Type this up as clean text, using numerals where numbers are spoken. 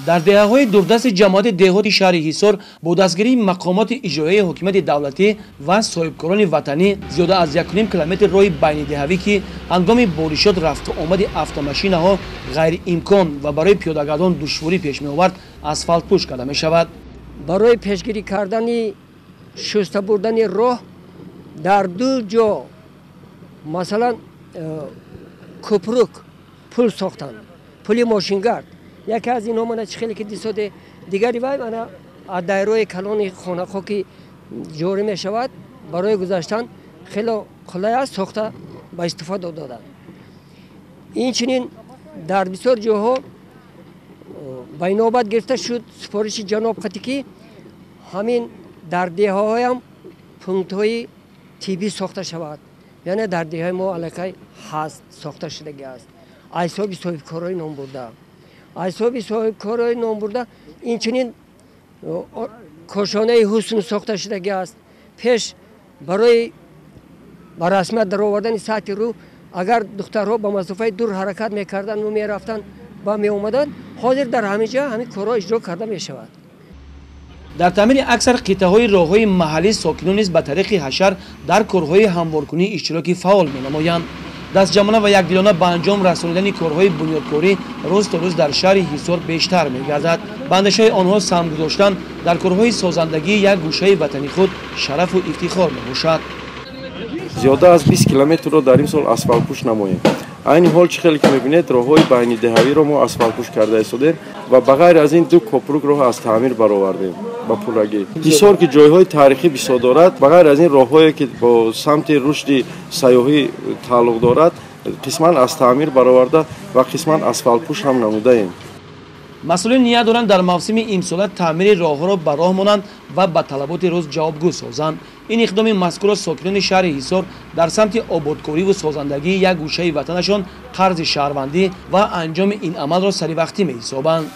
Дар деҳаҳои дурдасти ҷамоати деҳоти шаҳри Ҳисор бо дастгирии мақомоти иҷроияи ҳокимияти давлатӣ ва соҳибкорони ватанӣ зиёда аз 1,5 километр роҳи байнидеҳавӣ, ки ҳангоми боришот рафту омади автомашинаҳо ғайриимкон ва барои пиёдагардон душворӣ пеш меовард, асфалтпӯш карда мешавад. Барои пешгирӣ кардани шуста бурдани роҳ дар ду ҷо, масалан, кӯпрук пул сохтанд, пули мошингард. Яке аз инҳо мана чӣ хеле ки дисоде, дигари вай мана аз дайрои калони хонаҳо ки ҷорӣ мешавад, барои гузаштан хеле қулай аст, сохта ба истифода доданд. Инчунин дар бисёр ҷоҳо ба инобат гирифта шуд супориши ҷаноб қатӣ, ки ҳамин дар деҳаҳоям пунктҳои тиббӣ сохта шавад. Яъне дар деҳаи мо аллакай ҳаст, сохта шудагӣ аст аз ҳисоби соҳибкорои номбурда, аз ҳисоби соҳибкорои номбурда. Инчунин кошонаи ҳусн сохта шудагӣ аст. Пеш барои ба расмият даровардани сатҳи рӯ, агар духтарҳо ба масофаи дур ҳаракат мекарданд, мерафтанд ва меомаданд, ҳозир дар ҳамин ҷо ҳамин корҳо иҷро карда мешавад. Дар таъмири аксар қитъаҳои роҳҳои маҳаллӣ сокинон низ ба тариқи ҳашар дар корҳои ҳамворкунӣ иштироки фаъол менамоянд. Дастҷамъона ва якдилона ба анҷом расонидани корҳои бунёдкорӣ рӯз то рӯз дар шаҳри Ҳисор бештар мегардад. Ба андешаи онҳо саҳм гузоштан дар корҳои созандагии як гӯшаи ватани худ шарафу ифтихор мебошад. Зиёда аз 20 километрро дар ин сол асфалтпӯш намоем. Айни ҳол, чӣ хеле ки мебинед, роҳҳои байнидеҳавиро мо асфалтпӯш карда истодем ва ба ғайр аз ин ду копрук роҳ аз таъмир баровардем ба пуррагӣ. Ҳисор ки ҷойҳои таърихӣ бисёр дорад, ба ғайр аз ин роҳҳое ки бо самти рушди сайёҳӣ тааллуқ дорад, қисман аз таъмир бароварда ва қисман асфалтпӯш ҳам намудаем. Масъулин ният доранд дар мавсими имсола таъмири роҳҳоро ба роҳ монанд ва ба талаботи рӯз ҷавобгӯ созанд. Ин иқдоми мазкурро сокинони шаҳри Ҳисор дар самти ободкориву созандагии як гӯшаи ватанашон қарзи шаҳрвандӣ ва анҷоми ин амалро саривақтӣ меҳисобанд.